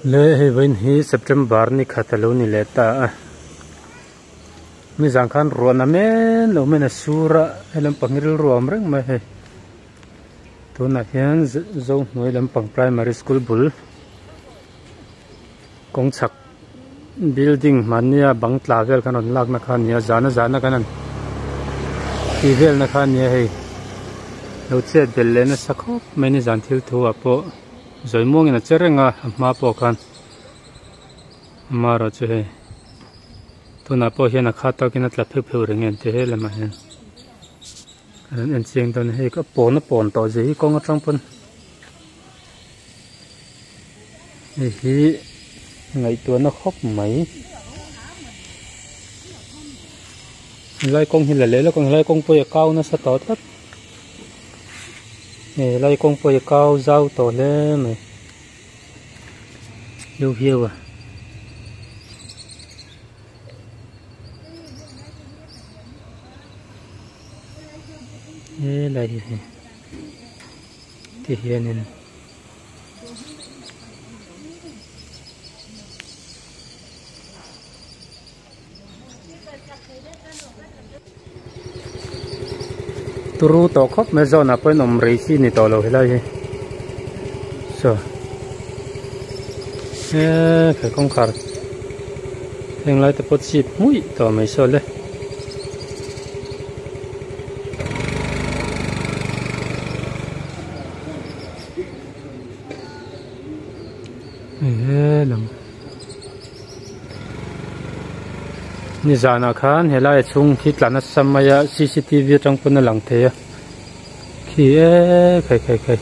Le hei vawiin hi September ni khat a lo ni leh ta a nizan khan ruah na men lo men a sur a he lampang hi rilru a awm reng mai hei tunah hian Zohnuai lampang primary school bul kawng chhak building hmania bang tla vel kan rawn lakna kha a ni a zana zana kan han tih velna kha a ni a hei lo chet belh leh nasa khawp mai nizan thil thu ah pawh. Zawi muangin a che reng a, a hma pawh khan amaherawh chu hei tunah pawh hian a khat tawkin a tla pheuh pheuh reng em tih he lamah hian an en chiang dawn a hei a pawn a pawn tawh zia hi kawng atang pawn hei hi ngaihtuahna khawp mai helai kawng hi la leh lawk ang helai kawng pawh hi a kau nasa tawh tlat. Hei lai kawng pawh hi a kau zau tawh hle mai hiu hiu a helai hi hei ti hianin Turu tawh khawp mai zawnah pawhin awm rei chi ni tawh lo helai hi saw eee he kawngkhar heng lai te pawh chip hmuih tawh mai saw le. Ehe lam. Nizanah khan helai a chhung khi tla nasa mai a cctv atang pawn a lang thei a khi eee khai khai khai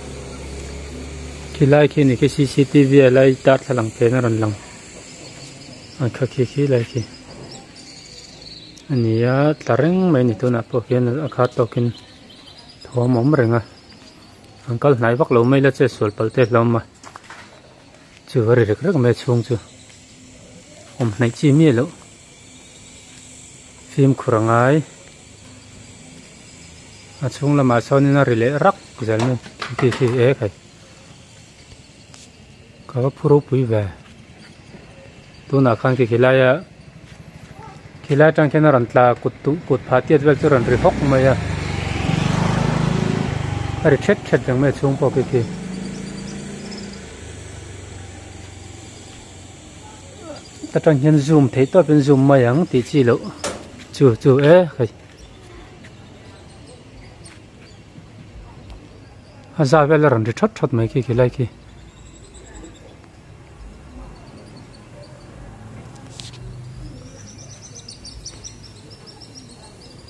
khi lai khi ni khi cctv a lai darthlalang phen a rawn lang a kha khi khi lai khi a ni a tla reng mai a ni tunah pawh khian a khat tawkin thawm a awm reng a an kal hnai vak lo mai la che sual palh te hlawm a. Chu a ri rek rek mai a chhung chu awm hnaih chi miah loh fimkhur a ngai a chhung lamah sawnin a ri leh rak zel mai khi khi e khai ka va phu ropui ve tunah khan khi khilaia khilai atang khian a rawn tla kut tum kut phah tiat vel chu a rawn ri hawk mai a a ri thet thet reng mai a chhung pawh khi khi ta tang hian zoom theih tawp in zoom mai ang tih chi loh chu chu e hei a za vel a rawn ri that that mai khi khilai khi.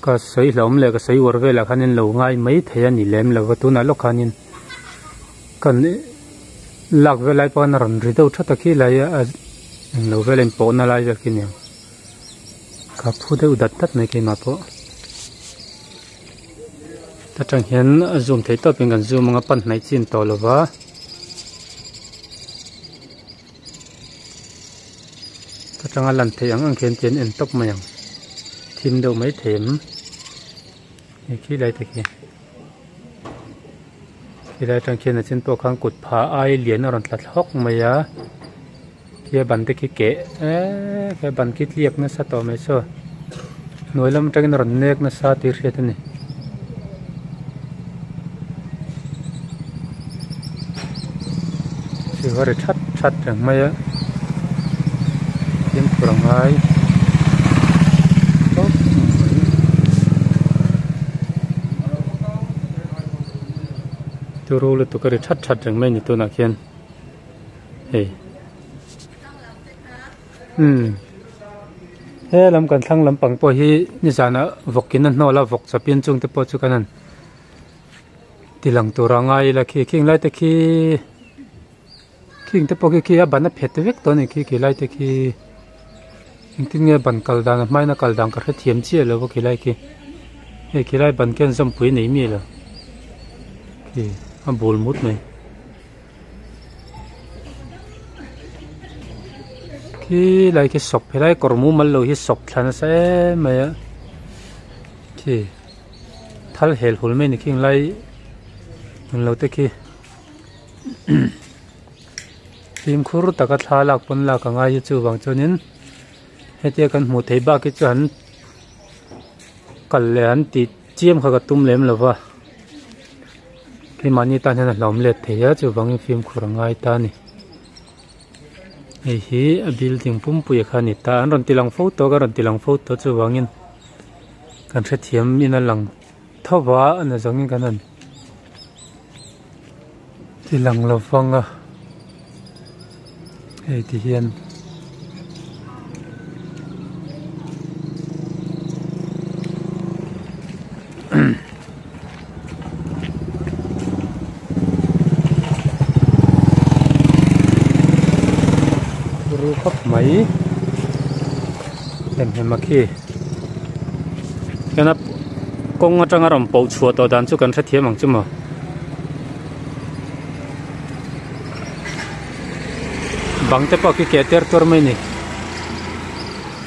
Ka sawi hlauhawm leh ka sawi uar velah khanin lo ngai mai thei a ni lem lo va tunah lawk khanin kan lak vel lai pawh khan a rawn ri deuh that a khi lai a englo vel a inpawhna lai vel khi nia ka phu deuh dat dat mai keimah pawh ta tang hian a zoom theih tawpin kan zoom anga pan hnaih chin tawh lo va. Ka tanga lan theih ang ang khian tian en tawp mai ang thim deuh mai thei em hei khi lai te khi helai atang khian a chin pawh khan kut phah ai lian a rawn tla thlawk mai a khi a ban te khi keh eee khi a ban khi tliak nasa tawh mai saw hnuai lam atangin a rawn nek nasa tih hriat a ni. Chu a ri that that reng mai a fimkhur a ngai khawp mai turu lutuk a ri that that reng mai a ni tunah khian hei umm he lam kan thlang lampang pawh hi nizanah vawk in a hnawl a vawk chawpin chung te pawh chu kan han ti lang tur a ngai ila khi khing lai te khi khing te pawh khi khi a ban a phet vek tawh a ni khi khi lai te khi engtin nge ban kal dan a hmain a kal dan ka hrethiam chiah lo a khi lai khi hei khi lai ban khian zawmpui nei miah lo khi a bul mut mai. Khi lai khi sawp helai kawr mumal lo hi sawp thla nasa em mai a khi thal hel hul mai a ni khing lai englo te khi. Fimkhur taka thla lak pawn lak a ngai a chuvang chuanin hetia kan hmuh theih bak hi chuan kal leh an tih chiam kha ka tum lem lo va keimahni tan hian a hlauhawm let thei a chuvangin fimkhur a ngai ta a ni hei hi a building pumpui kha a ni ta an rawn ti lang fo tawh a ka rawn ti lang fo tawh chuvangin kan hrethiam in a lang tho va a na zawngin kan han ti lang lo vang a hei ti hian ru khawp mai hemhem a khi tuna kawng atanga rawn poh chhuah tawh dan chu kan hrethiam ang chu maw. Bang te pawh khi keh ter tur mai a ni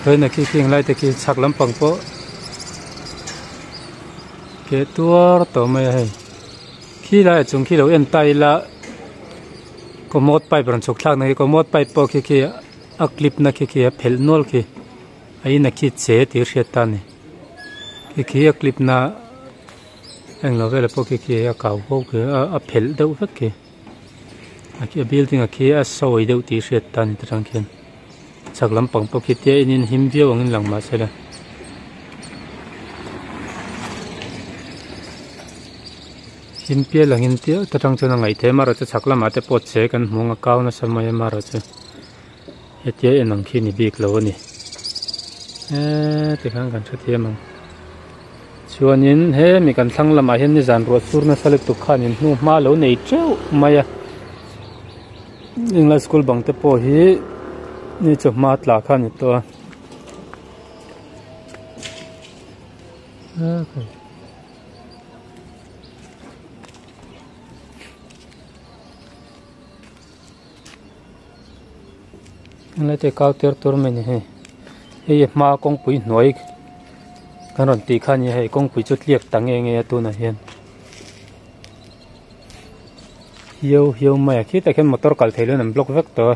tuaina khi khing lai te khi chhak lampang pawh keh tuar tawh mai a hei khi laiah chung khi lo en ta ila commode pipe rawn chhuk thlak na khi commode pipe pawh khi khi a clip na khi khi a phelh nual khi a in a khi che tih hriat ta a ni khi khi a clip na. Englo velah pawh khi khi a kau ho khi a phelh deuh vek khi a khi a building a khi a sawi deuh tih hriat ta ni ta tang khian chhak lampang pawh khi tia enin him viau angin lang mahse la him pial angin tia ta tang chuan a ngaih theih amaherawh chu chhak lamah te pawh che kan hmu ang a kau nasa mai amaherawh chu hetia en ang khi ni bik lo a ni eee tikhan kan hrethiam ang. Chuanin hemi kan thlang lamah hian nizan ruah sur nasa lutuk khanin hnu hma lo nei teuh mai a englai school bang te pawh hi ni chawhma tla kha a ni tawh a. Helai te kau tir tur mai a ni hei hei a hma kawngpui hnuai kan rawn tih kha a ni a hei kawngpui chu tliak ta nge nge a tunah hian hiau hiau mai a khitah khian motor kal theih loin an block vek tawh a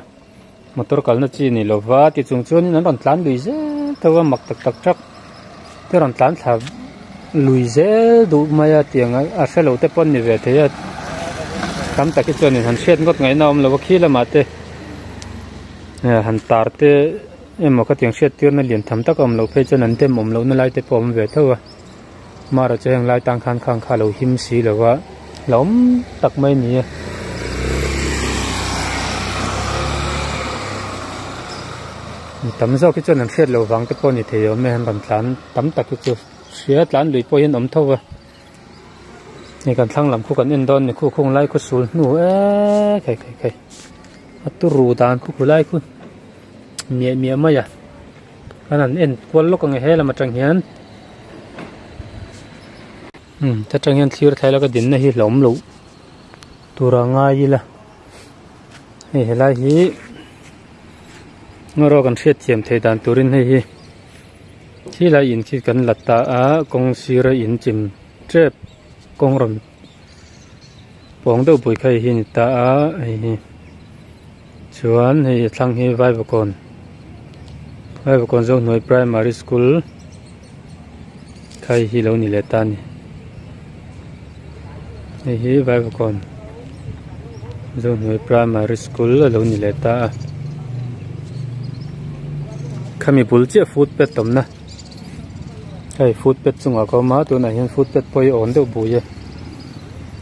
motor kalna chi a ni lo va ti chung chuanin an rawn tlan lui zel tho a mak tak tak tak te rawn tlan thla lui zel duh mai a tiang a hrelo te pawh an ni ve thei a tam tak hi chuanin han hriat ngawt ngaihna a awm lo a khi lamah te han tar te emaw khatiang hriat tirna lian tham tak a awm loh phei chuan an dem awm lohna lai te pawh a awm ve tho a marawh chu heng lai tang khan khang kha a lo him si lo va hlauhawm tak mai a ni a. Mi tam zawk hi chuan an hriat loh vang te pawh a ni thei awm e an rawn tlan tam tak hi chu hria tlan lui pawh hian awm tho a hei kan thlang lam khu kan en dawn a ni khu khung lai khu sul hnu eee khai khai khai a turu dan khu khu lai khu miah miah mai a kan han en kual lawk ang e he lam atang hian umm ta tang hian thlir thlai laka dinna hi hlauhawm loh tur a ngai ila. Hei helai hi ngaw kan hriat thiam theih dan turin hei hi thilai in khi kan la ta a kawng sira in chim tep kawng rawn pawng deuh pui kha hei hi a ni ta a hei hi chuan hei a thlang hi vaivakawn vaivakawn zohnuai primary school kha hei hi lo ni leh ta a ni. Hei hi Vaivakawn Zohnuai Primary School a lo ni leh ta a khami bul chiah footpath awmna hei footpath chungah ka awm a tunah hian footpath pawh hi a awn deuh bui a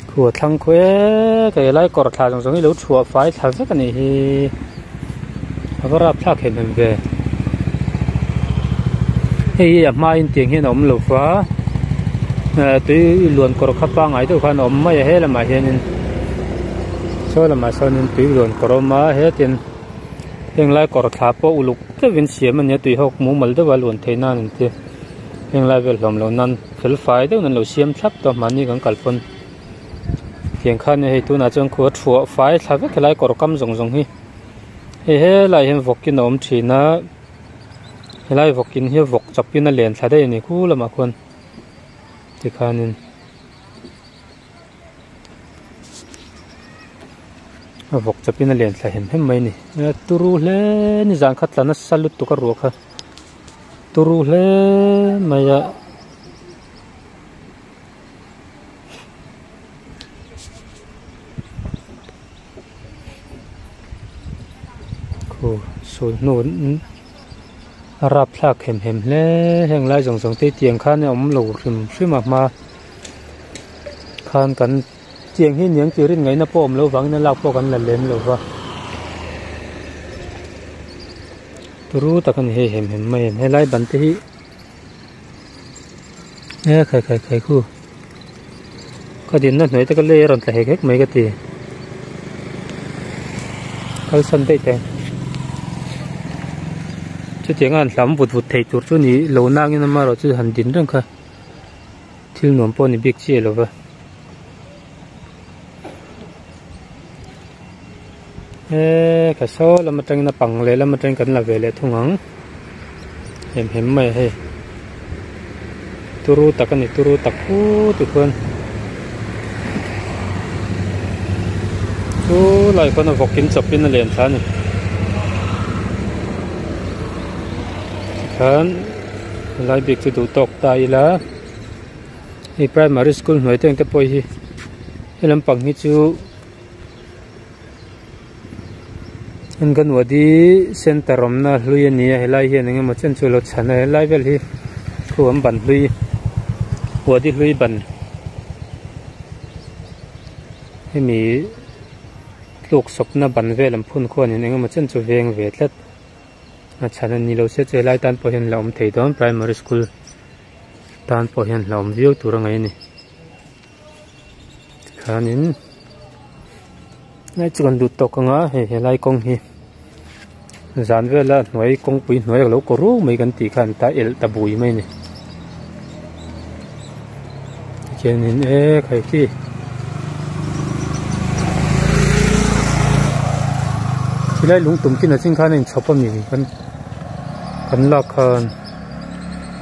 khu a thlang khaw e ka helai kawr thla zawng zawng hi lo thuah fai thla vek a nih hi a va rapthlak hem hem ve hei hi a hmain tiang hian a awm lo va tui luan kawr kha pangngai deuh khan a awm mai a he lamah hianin saw lamah sawnin tui luan kawr a awm a hetin heng lai kawr thla pawh uluk deuhin siam a ni a tui hawk mumal deuha luan theih nan an ti heng lai vel hlawm loh nan fel fai deuhin an lo siam thlap tawh a mahni kan kal pawn. Tiang khan hei tunah chuan khua thuah fai thla vek helai kawr kam zawng zawng hi hei helaiah hian vawk in a awm thin a helai vawk in hi vawk chawp in a len thla daih a ni khu lamah khuan tikhanin. A vawk chawpin a lian thla hem hem mai a ni. Turu hle nizan kha tla nasa lutuk a ruah kha turu hle mai a. Khu sul hnu a rap thlak hem hem hle heng lai zawng zawng te tiang khan a awm lo hrim hrim a hma khan kan tiang hi niang tih rin ngaihna pawh awm loh vangin a lak pawh kan la lem lo va turu tak a ni hei hem hem mai a helai ban te hi e khai khai khai khu ka dinna hnuai te ka lei a rawn tla hek hek mai ka ti kalsan daih teh chutiang a han hlam vut vut thei tur chu ni lo nangin amaherawh chu han din reng kha. Thil nuam pawh a ni bik chiah lo va. He ka saw lam atangin a pang leh lam atangin kan la ve leh thung ang. Hem hem mai a hei. Turu tak a ni turu tak pu ti khuan. Chu lai khuan a vawk in chawp in a lian thla a ni. Tikhan. Helai bik chu duh tawk ta ila hei primary school hnuai te ang te pawh hi he lampang hi chu anganwadi center awmna hlui a ni a helai hian eng emaw chen chu a lo chhan a helai vel hi khu an ban hlui wadi hlui ban hemi tluk sawpna ban vel an phun khuanin eng emaw chen chu veng ve tlat. A chhan a ni lo se chu helai tan pawh hian la awm thei dawn primary school tan pawh hian hlauhawm viau tur a ngaih a ni tikhanin helai chu kan duh tawk ang a hei helai kawng hi zan vela hnuai kawngpui hnuai a lo kaw ruk mai kan tih khan ta elh ta bui mai a ni tikhianin e khai khi. Khilai lungtum khi nachin khan a inchhawp a mi kan kan lak khan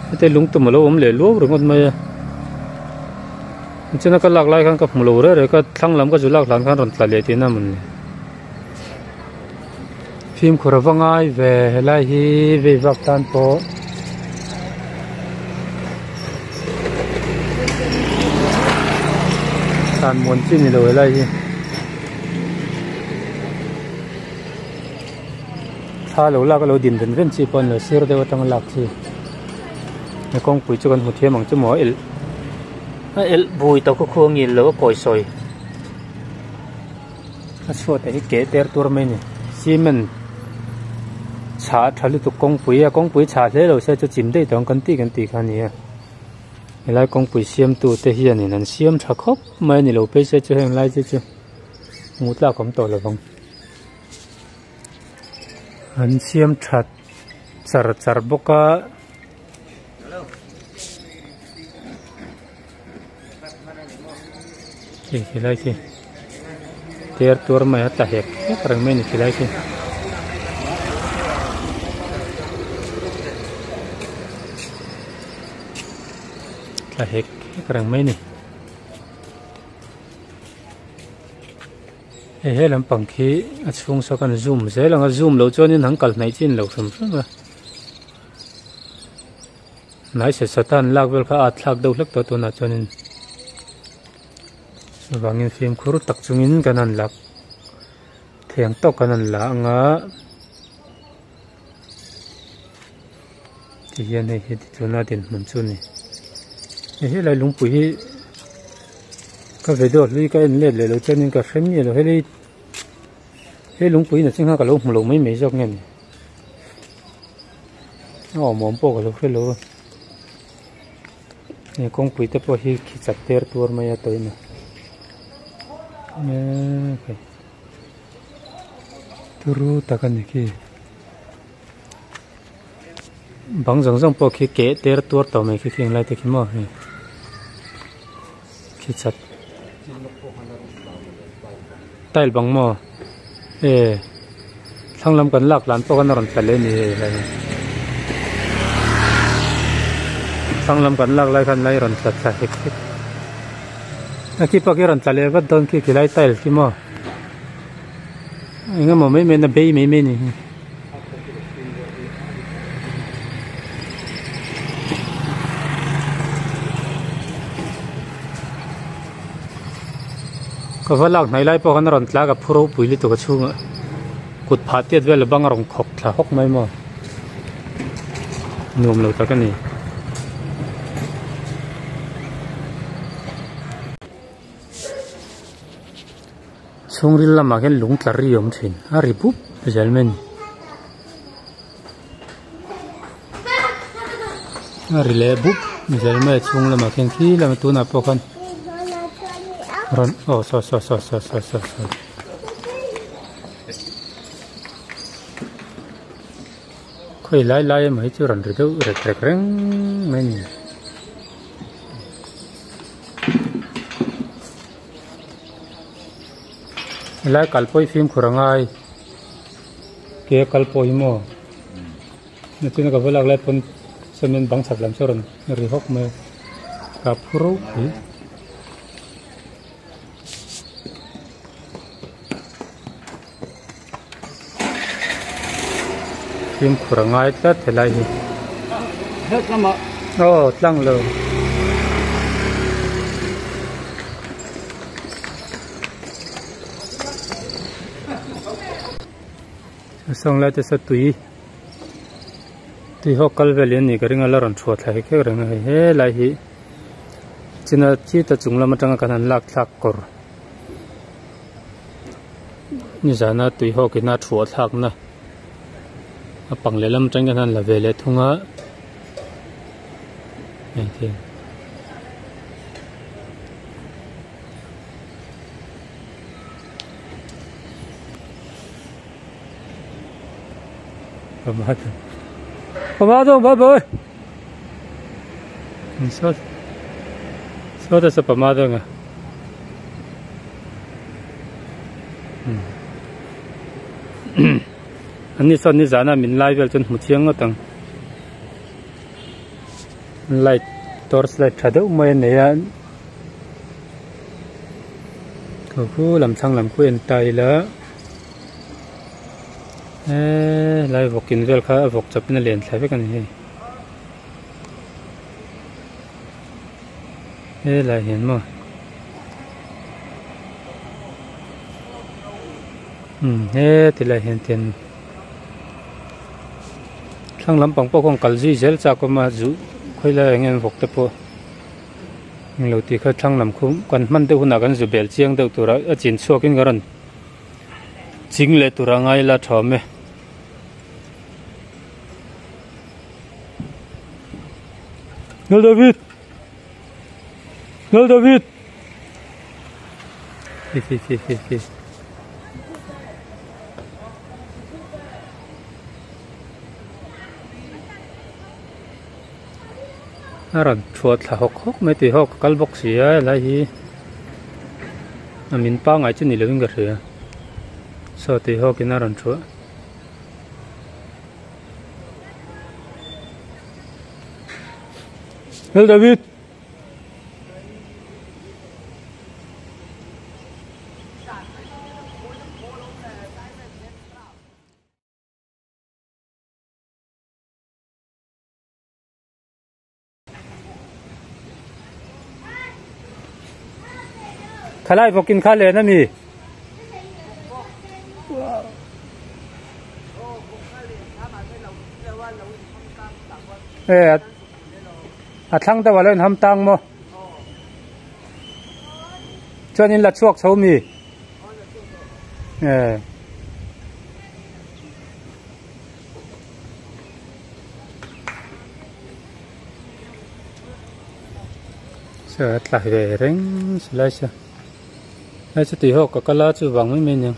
heti lungtum alo awm leh luau ringawt mai a tichuan ka lak lai khan ka hmu lo reng reng a thlang lam ka zu lak hlan khan rawn tla leh tihna a mawni fimkhur a va ngai ve helai hi vei vak tan pawh. Tan muan chi ni lo helai hi. Thla lo lak a lo din ven ven chi pawh a ni lo sir deuh atanga lak chi he kawngpui chu kan hmu thiam ang chu maw a elh a elh bui tawh khaw khuang ngil lo a kawi sawi a chhuat ah hi keh ter tur mai a ni cement chhah tha lutuk kawngpui a kawngpui chhah hle lo se chu chim daih tawh ang kan tih kan tih kha a ni a helai kawngpui siam tu te hianin an siam tha khawp mai a ni lo phei se chu heng lai te chu hmuh tlak awm tawh lovang. An siam that char char bawk a. Khi khilai khi ter tuar mai a tla hek hek reng mai a ni khilai khi. Tla hek hek reng mai a ni. Hei he lampang khi a chhung saw khan zoom zel ang a zoom loh chuanin an kal hnaih chin lo hrim hrim a hnai se satan lak vel kha a at thlak deuh hlek tawh tunah chuanin chuvangin fimkhur tak chungin kan han lak thiang tawk kan han la ang a tihian hei hi tuna dinhmun chu a ni hei helai lungpui hi ka video hlui ka en let leh lo chuanin ka hre miah lo helai he lungpui na ching kha ka lo hmu lo mai mai zawk nge ni a awm awm pawh ka lo hre lo a he kawngpui te pawh hi khi chat ter tuar mai a tawina eee turu tak a ni khi. Bang zawng zawng pawh khi keh ter tuar tawh mai khi kheng lai te khi maw hei khi chat tile bang maw e thlang lam kan lak lan pawh khan a rawn tla leh a ni hei helai hi thlang lam kan lak lai khan lai rawn tla thla hek hek a khi pawh khi a rawn tla leh vat dawn khi khilai tile khi maw. Eng emaw mai mai in a bei mai mai a ni hi. Ka va lak hnaih lai pawh khan a rawn tlak a phu ropui lutuk a chhungah kut phah tiat vel a bang a rawn khawk thla hawk mai maw nuam lo tak a ni. Chhungril lamah khian lung tla ri a awm thin a ri bup zel mai a ni. A ri leh bup zel mai a chhung lamah khian khi lamah tunah pawh khan rawn aw saw saw saw saw saw saw saw khawi lai lai emaw hi chu rawn ri deuh rek rek reng mai a ni. Helai kalpawih fimkhur a ngai ke a kal pawh hi maw nachina ka va lak lai pawn cement bang chhak lam chu a rawn ri hawk mai a ka phu ropui. Fimkhur a ngai tlat helai hi aw tlang lo. Sawng lai te saw tui tui ho kal vel hi a ni ka ring a la rawn thuah thla hek hek reng a hei helai hi china chita chung lam atanga kan han lak thlak kawr. Nizana tuihawk ina thuah thlakna a pang lehlam atang hian an la ve leh thung a hei te Sawta saw pama dawnga. An ni sawn nizana min lai vel chuan hmu chiang ngawt ang. Light torch light tha deuh mai a nei a. Khu lam thlang lam khu en ta ila. Eee lai vawk in vel kha a vawk chawp in a len thlai vek a ni hei. Helai hian maw umm he tilai hian ten thlang lampang pawh khawn kal zui zel chak awm a zu khawilai ah hian vawk te pawh englo tih kha thlang lam khu kan hman deuh hunah kan zu bel chiang deuh tur a a chin chhuak in ka rawn ching leh tur a ngai la tha awm e. Lal David! Lal David! Hi hi hi hi hi. A rawn thuah thla hawk hawk mai tih hawk ka kal bawk si a helai hi a min pangngai chu ni lovin ka hria saw tih hawkin a rawn thuah. Lal David! Khalai bawkin kha len a mi. E a thlang deuh a lo inham tang maw? Chuan in la chhuak chho mi? E. Sa tla ve reng silai sa. Hei chu tih ho ka kal a chuvang mai mai aniang.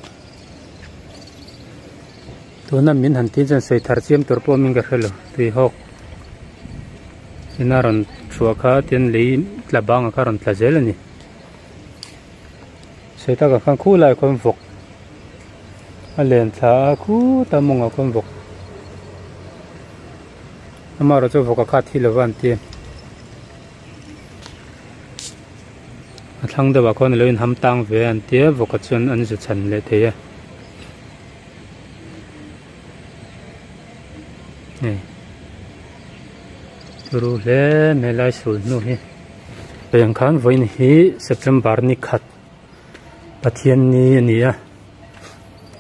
Tuna min han tin chuan sawi thar chiam tur pawh min ka hre lo tui hawk ina rawn chhuah kha tian lei tla bangah kha rawn tla zel a ni. Sawi takah khan khu lai khawn vawk a len thla a khuta mawngah khawn vawk amaherawh chu vawk a khat hi lova an ti a. A thlang deuhah khawn alo inham tang ve a an tia vawkah chuan an zu chhan leh thei a. Hei turu hle mai lai sul hnu hi tiang khan vawiin hi September ni khat Pathian ni a ni a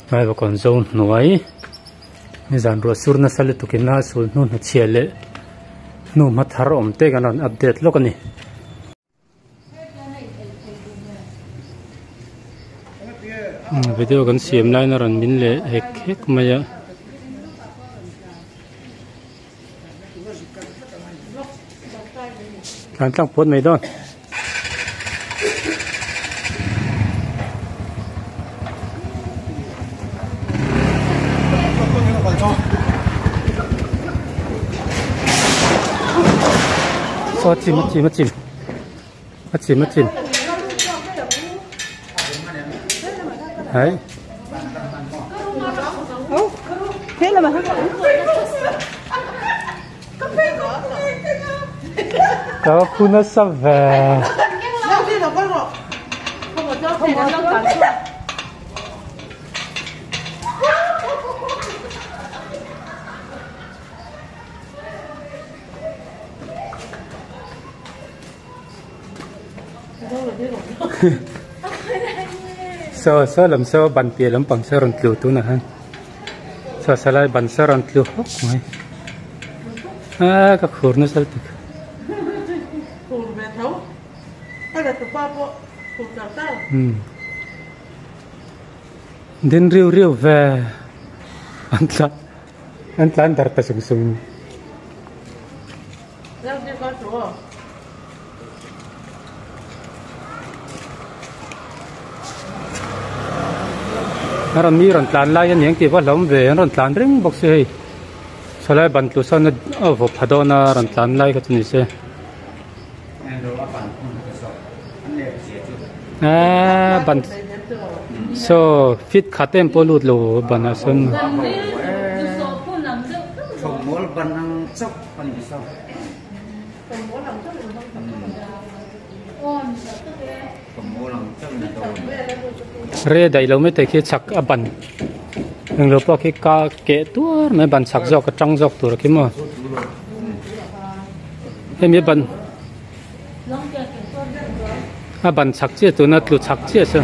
Hmaivakawn zo hnuai nizan ruah sur nasa lutuk in a sul hnu hnachhia leh hnu hma thar awm te kan rawn update lawk a ni. Video kan siam laiin a rawn min leh hek hek mai a. Tlan tlang phawt mai dawn. Saw a chim a chim a chim a chim a chim hai Ka khu nasa ve. Saw saw lam saw ban piah lampang saw rawn tlu tunah hian saw salai ban saw rawn tlu hawk mai a ka khur nasa lutuk. Din riu riu ve an tla an tlan dar ta sung sung. A rawn mi rawn tlan lai a ni ang tih pawh a hlauhawm ve an rawn tlan reng bawk si hei sawlai ban tlu sawn a vaw pha dawn a rawn tlan lai kha chu ni se aaa ban saw fit khat em pawh lut lo ban ah sawn. Re daih lo mai te khi chhak a ban englo pawh khi ka keh tuar mai ban chhak zawk a tang zawk tur a khi maw hemi a ban a ban chhak chiah tuna tlu chhak chiah saw.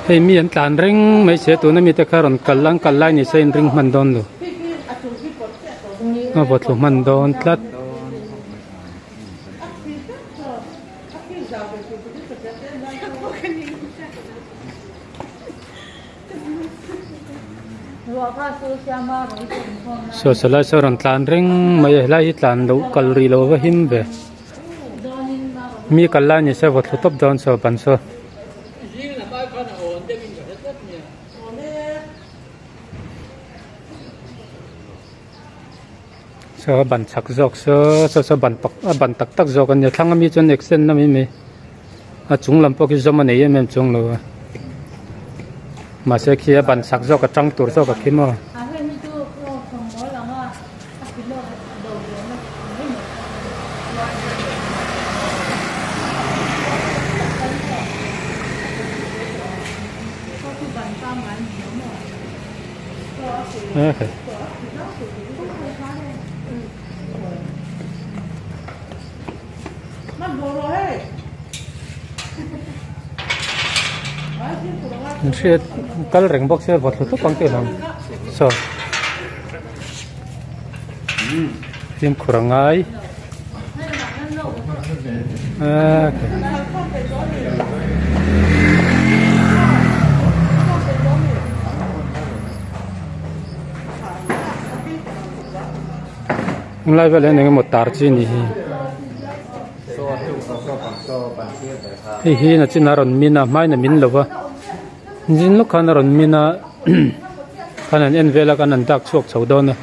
Hei mi an tlan reng mai sia tuna mite kha rawn kal an kal lai ni se in ring hman dawn lo a vaw thlu hman dawn tlat. Saw salai saw rawn tlan reng mai a helai hi tlan loh kal rih loh va him ve mi kal lai ni se vaw thlu tawp dawn saw ban saw. Saw a ban chak zawk saw saw saw ban pak a ban tak tak zawk a nia thlang ami chuan accident na mai mai a chung lam pawh khi zawm a nei em em chuang lo a mahse khi a ban chak zawk a tang tur zawk a khi maw. Hriat kal reng bawk se vawt thlu tawp ang tih hlawm saw fimkhur a ngai Tunlai vel hian engemaw tar chi a ni hi hei hi nachin a rawn min a hmain a min lo va zin lawk khan a rawn min a khan an en vel a khan an dak chhuak chho dawn a.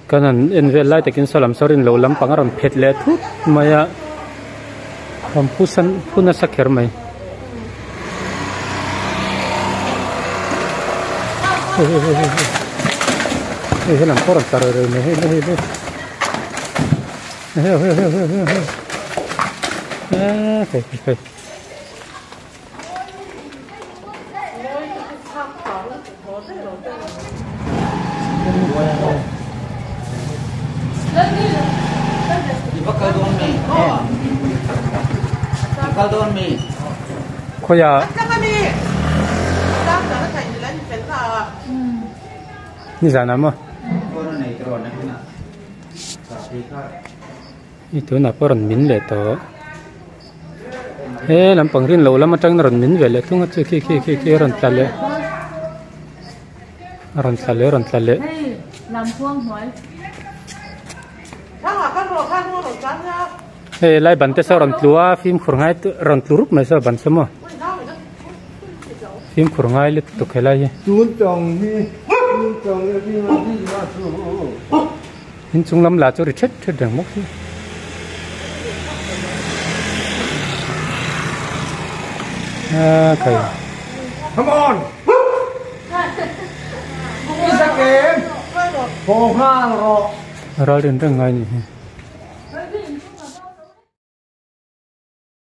Kan han en vel lai takin saw lam saw rin lo lampang a rawn phet leh thut mai a, rawn phu san phu nasa kher mai. Hei hei hei hei hei helam pawh a rawn tla rei rei mai hei hei hei hei hei hei hei hei hei hei hei hei. Khawiah nizanah maw i tunah pawh rawn min leh tawh he lampang rin loh lam atangin a rawn min ve leh thung a chu khi khi khi khi a rawn tla leh a rawn tla leh a rawn tla leh. Hei lai ban te saw rawn tlu a fimkhur ngai rawn tlu rup mai saw ban saw maw fimkhur ngai lutuk helai hi. Inchung lam lah chu ri thet thet reng bawk si. A khai. Come on. I sa kem. Haw nghal rawh. Ral rin reng ngai ni hi.